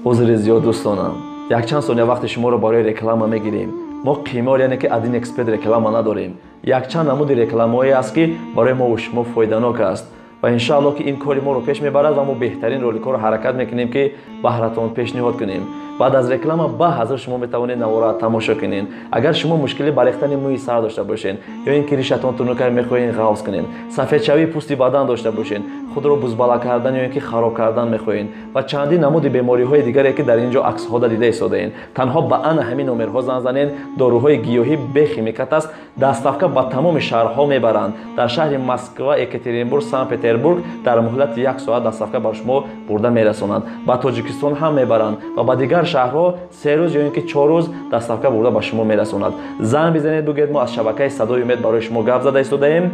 Узри зиёд дӯстонам, якчанд сония вақти шуморо барои реклама мегирем. Мо қимор, яъне ки один эксперт реклама надорем. Якчанд намуди рекламаҳое аст, ки барои мо шумо фоиданок аст ва иншааллоҳ, ки ин кори моро пеш мебарад ва мо беҳтарин роликҳоро ҳаракат мекунем, ки баҳратон пешниҳод кунем. Баъд аз реклама ба ҳазор шумо метавонед навора тамошо кунед. Агар шумо мушкили барехтани мӯи сар дошта бошед, ё ин ки ришатон тунука мехоҳед ғавз кунед, сафедшавии пӯсти бадан дошта бошед, худро бузбала кардан ё ин ки хароб кардан мехоҳед ва чандин намуди бемориҳои дигаре, ки дар ин ҷо аксҳода дида истодаед, танҳо ба ана ҳамин номерҳо занг занед. Доруҳои гиёҳӣ бехимикат аст, доставка ба тамоми шаҳрҳо мебаранд. Дар шаҳри Москва, Екатеринбург, Санкт Петербург дар муҳлати як соат доставка ба шумо бурда мерасонанд. Ба Тоҷикистон ҳам мебаранд ва ба дигар шаҳрҳо 3 рӯз ё ин ки 4 рӯз доставка бурда ба шумо мерасонад. Занг бизанед, бигӯед, мо аз шабакаи Садои Умед барои шумо гап зада истодаем,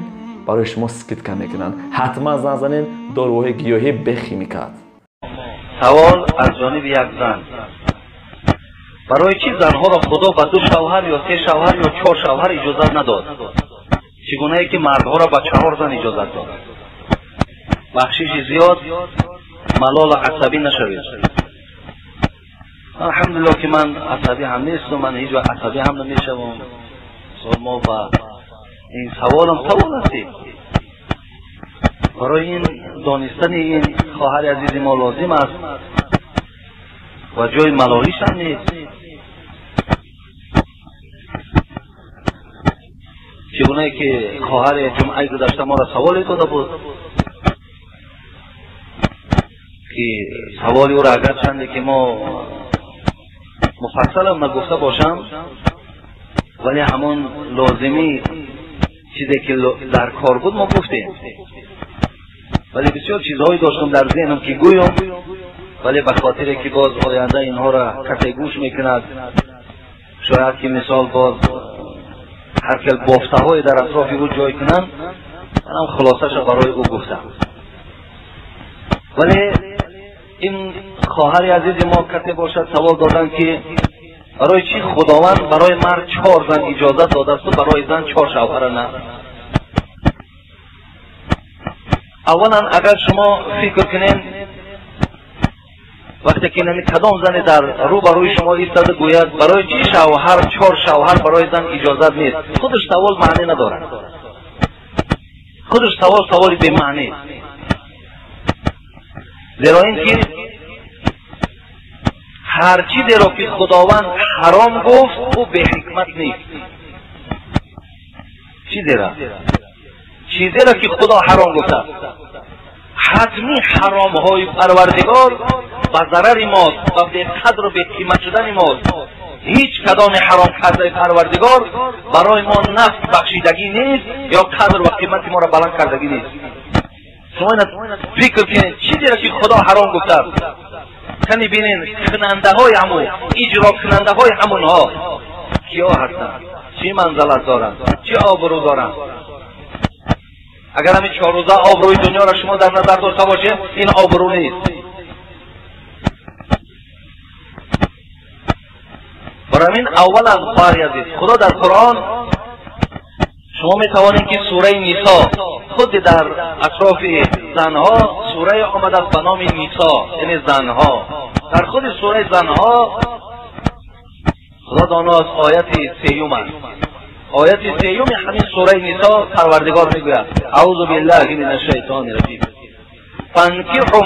барои шумо скидка мекунанд. Ҳатман занг занед. Доруҳои гиёҳӣ бехимикат. Савол аз ҷониби як зан: барои чӣ занҳоро Худо ба ду шавҳар ё се шавҳар ё чор шавҳар иҷозат надод, чӣ гунае ки мардҳоро ба чаҳор зан иҷозат дод? Бахшиши зиёд, малолу асабӣ нашавед. Алҳамдулилло, ки ман асабӣ ҳам нестум, ман ҳеҷ вақт асабӣ ҳам намешавам. Мо ба ин саволам савол ҳастем, барои ин донистани ин хоҳари азизи мо лозим аст ва ҷои малолиш ҳам нест. Чӣ гунае ки хоҳари ҷумъаи гузашта моро саволе дода буд, ки саволи ӯро агарчанде ки мо муфассалам нагуфта бошам, вале ҳамон лозимӣ чизе ки дар кор буд, мо гуфтем. Вале бисёр чизҳое доштам дар зеҳнам, ки гӯям, вале ба хотире ки боз оянда инҳоро касе гӯш мекунад, шояд ки мисол боз ҳар хел бофтаҳое дар атрофи ӯ ҷой кунанд, манам хулосаша барои ӯ гуфтам. Вале ин хоҳари азизи мо касе бошад, савол доданд, ки барои чӣ Худованд барои мард чор зан иҷозат додасту барои зан чор шавҳара на? Аввалан, агар шумо фикр кунед, вақте ки нами кадом зане дар рӯ ба рӯи шумо истода гӯяд, барои чӣ шавҳар, чор шавҳар барои зан иҷозат нест, худаш савол маънӣ надорад, худаш савол саволи бемаънӣ, зеро ин ки ҳар чизеро ки Худованд ҳаром гуфт, ӯ беҳикмат нест. Чизера, чизеро ки Худо ҳаром гуфтааст, ҳатмӣ ҳаромҳои Парвардигор ба зарари мост ва беқадру беқимат шудани мост. Ҳеҷ кадоми ҳаром кардаи Парвардигор барои мо нафт бахшидагӣ нест ё қадр ва қимати моро баланд кардагӣ нест. Шумо ина фикр кунед, чизеро ки Худо ҳаром гуфтааст, кани бинен, кунандаҳои ҳамун, иҷрокунандаҳои ҳамунҳо киё ҳастанд, чӣ манзалат доранд, чӣ обрӯ доранд? Агар ҳамин 4 рӯза обрӯи дунёро шумо дар назар дошта бошед, ин обрӯ нест. Барои ҳамин, аввалан, хоҳари азиз, Худо дар Қуръон, шумо метавонед ки сураи Нисо, худи дар атрофи занҳо сурае омадааст ба номи Нисо, яъне занҳо. Дар худи сураи занҳо, Худо доност, ояти сеюм аст, ояти сеюми ҳамин сураи Нисо Парвардигор мегӯяд: أعوذ بالله من الشیطان الرجیم، فانکحوا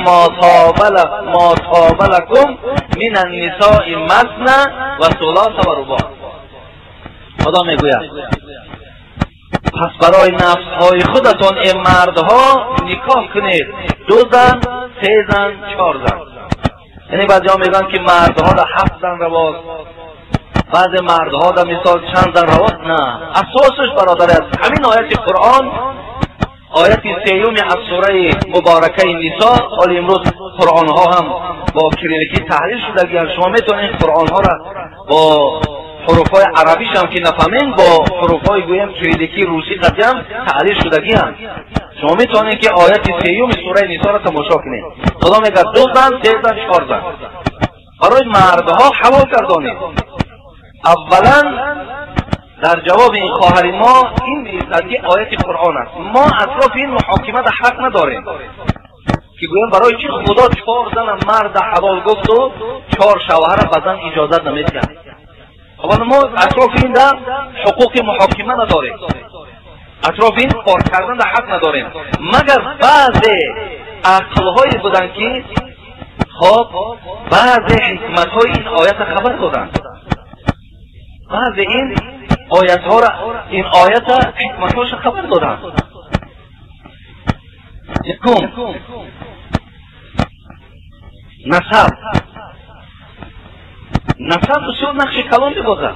ما طاب لکم من النساء مثنی و ثلاث و رباع. خدا میگوید پس برای نفس های خودتان ای مردها نکاح کنید، دو زن، سه زن، چهار زن. یعنی بعضی ها میگن که مردها را هفت زن رواست، بعض مردها در مثال چند زن رواست. نه، اساسش برادر است، همین آیت قرآن، آیت سیوم از سوره مبارکه نساء. حال امروز قرآن ها هم با کریلیکی تحلیل شده. شما میتونید قرآن ها را با حروف های عربیش هم که نفهمین، با حروف های گویم کریلیکی روسی قطعی هم تحلیل شدگی هم، شما میتونید که آیت سیوم سوره نساء را تماشا کنید. خدا میگه دو زن، سه زن، چهار زن برای مردها حلال گردانید. اولا در جواب این خواهر ما این می‌ایستد که آیت قرآن است. ما اطراف این محاکمه در حق نداریم ки гӯям барои чӣ Худо 4 зана марда ҳалол гуфту 4 шавҳара ба зан иҷозат намедиҳад. Аввал мо атрофи ин дар ҳуқуқи муҳокима надорем, атрофи ин кор кардан дар ҳақ надорем, магар баъзе ақлҳое буданд ки хоб баъзе ҳикматҳои ин оята хабар доданд, баъзе ин оятҳоро ин оята ҳикматҳоша хабар доданд. Якум, насаб. Насаб бисёр нақши калон мебозад.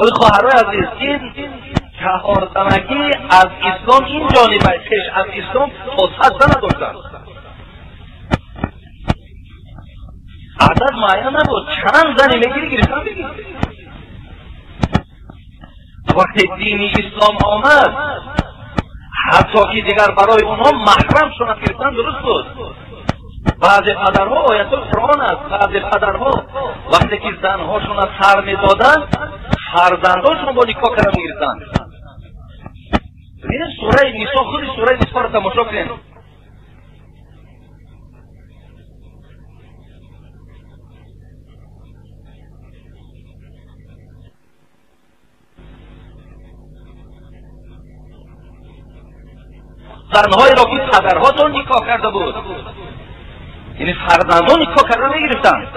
Ои хоҳарои азиз, ин чаҳорзанагӣ аз ислом ин ҷониба пеш аз ислом то 100 зана доштанд. Адад муайян набуд, чанд зане мегири гирифтан мегири. Вақте дини ислом омад, ҳатто ки дигар барои онҳо маҳрам шонат гирифтан дуруст буд. Баъзе падарҳо, оятҳои Қуръон аст, баъзе падарҳо вақте ки занҳошонро сар медоданд, фарзандошон бо никоҳ карда мегирифтанд. Бибинед сураи Нисо, худи сураи Нисоро тамошо кунед. Занҳоеро ки падарҳотон никоҳ карда буд, яъне фарзандон никоҳ карда мегирифтанд.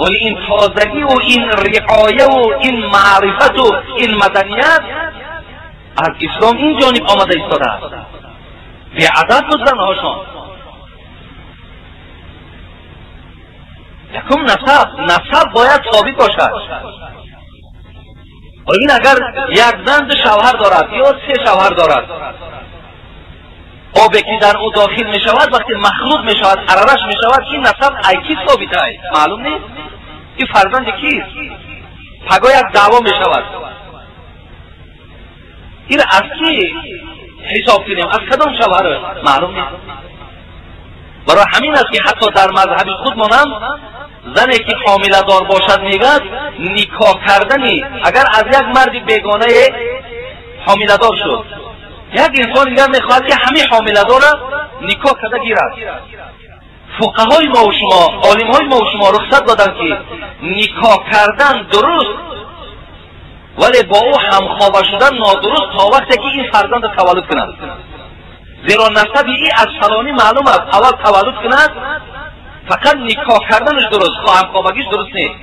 Оли ин тозагӣ ва ин риоя ва ин маърифат ва ин маданият аз ислом ин ҷониб омада истодааст. Беадаб буд занҳошон. Якум насаб, насаб бояд собит бошад. Ин агар як зан 2 шавҳар дорад ё 3 шавҳар дорад, обе ки дар ӯ дохил мешавад, вақте махлут мешавад, арараш мешавад, ин насаб ай ки собит ай? Маълум нест. Ин фарзанди кист? Паго як даъво мешавад. Ин аз ки ҳисоб кунем? Аз кадом шавҳар? Маълум нест. Барои ҳамин аст ки ҳатто дар мазҳаби худмонам зане ки ҳомиладор бошад мегӯяд никоҳ кардани агар аз як марди бегонае ҳомиладор шуд, як инсон дигар мехоҳад ки ҳамин ҳомиладорро никоҳ карда гирад. Фуқаҳои мо ва шумо, олимҳои мо ва шумо рухсат доданд ки никоҳ кардан дуруст, вале бо ӯ ҳамхоба шудан нодуруст то вақте ки ин фарзандро таваллуд кунад. Зеро насаби ин аз фалонӣ маълум аст, аввал таваллуд кунад, фақат никоҳ карданаш дуруст, ҳамхобагиш дуруст нест.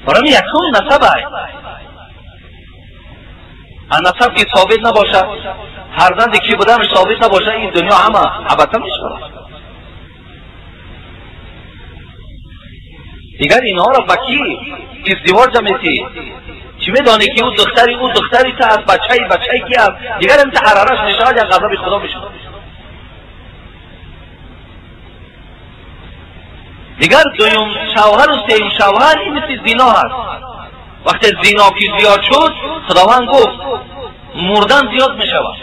Барои якум насаб ай. Насаб ки собит набошад, фарзанде ки буданаш собит набошад, ин дунё ҳама абата мешавад. Дигар инҳоро ба кӣ издивоҷ метӣ? Чӣ медонӣ ки ӯ духтари ту аст, бачаи ки аст? Дигар инта арараш мешавад, як ғазаби Худо мешавад. Дигар дуюм шавҳару сеюм шавҳар ин мисли зино ҳаст. Вақте зино ки зиёд шуд, Худованд гуфт мурдан зиёд мешавад,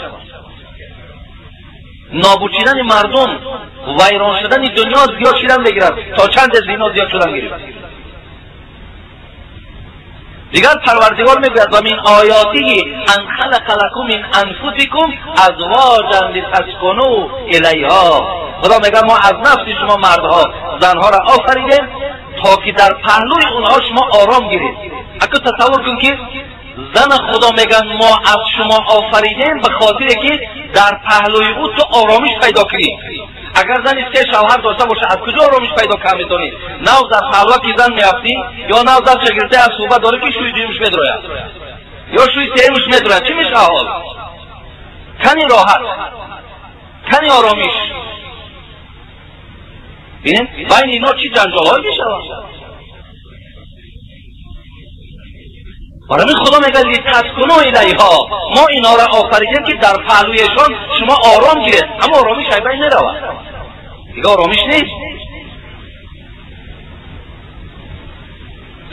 нобуд шудани мардум, вайрон шудани дунё зиёд шудан мегирад, то чанде зино зиёд шудан гирифт. Дигар Парвардигор мегӯяд ва мин оятиҳи ан халақа лакум мин анфусикум азвоҷан литаскуну илайҳо. Худо мегӯяд мо аз нафси шумо мардҳо занҳоро офаридем то ки дар паҳлӯи онҳо шумо ором гиред. Аку тасаввур кун ки зан Худо мегӯяд мо аз шумо офаридем ба хотире ки дар паҳлӯи ӯ ту оромиш пайдо кунӣ. Агар зани 3 шавҳар дошта бошад, аз куҷо оромиш пайдо карда метавонӣ? Нав дар паҳлӯа ки зан меафтӣ, ё нав дар шагирда аз суҳбат дорӣ ки шӯи дуюмш медрояд, ё шӯи сеюмш медрояд, чӣ мешавад ҳол? Кани роҳат, кани оромиш. Бинед, байни инҳо чӣ ҷанҷолҳое мешавад. Барои Худо мегӯяд литаскуну илайҳо, мо инҳоро офаридем ки дар паҳлӯяшон шумо ором гиред. Аммо оромиш ай байн меравад, дигар оромиш нест.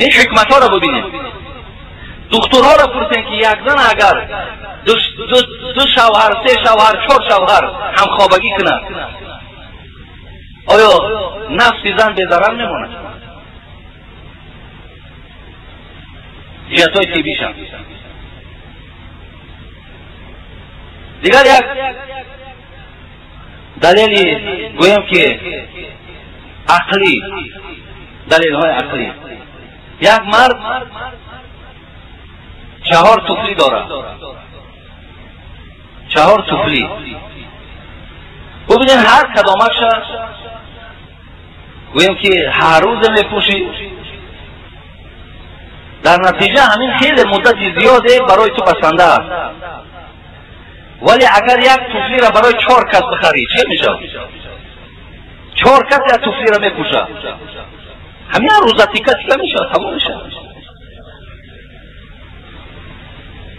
Ин ҳикматҳоро бибинед. Духтурҳоро пурсем ки як зан агар 2 шавҳар, 3 шавҳар, 4 шавҳар ҳамхобагӣ кунад, оё нафси зан безарар мемонад? ҷиҳатҳои тиббишам. Дигар як далели гӯем ки ақлӣ, далелҳои ақлӣ. Як мард 4 туфли дорад, 4 туфли. Бубинед, ҳар кадомаша гӯем ки ҳар рӯзе мепӯшӣ, дар натиҷа ҳамин хеле муддати зиёде барои ту басанда аст. Вале агар як туфлиро барои 4 кас бихарӣ, чӣ мешавад? 4 кас як туфлиро мепӯшад, ҳамин ҳар рӯза тика тика мешавад, тамом мешавад.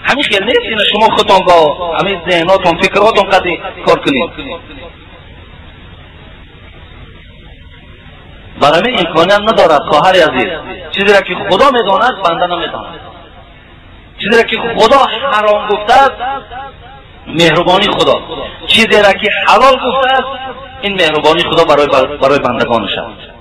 Ҳамин хел нест. Ина шумо худтон бо ҳамин зеҳнотон, фикрҳотон қадри кор кунед. Барои ҳамин имконият надорад, хоҳари азиз, чизеро ки Худо медонад, банда намедонад. Чизеро ки Худо ҳаром гуфтааст, меҳрубонии Худо. Чизеро ки ҳалол гуфтааст, ин меҳрубонии Худо барои бандагонаш аст.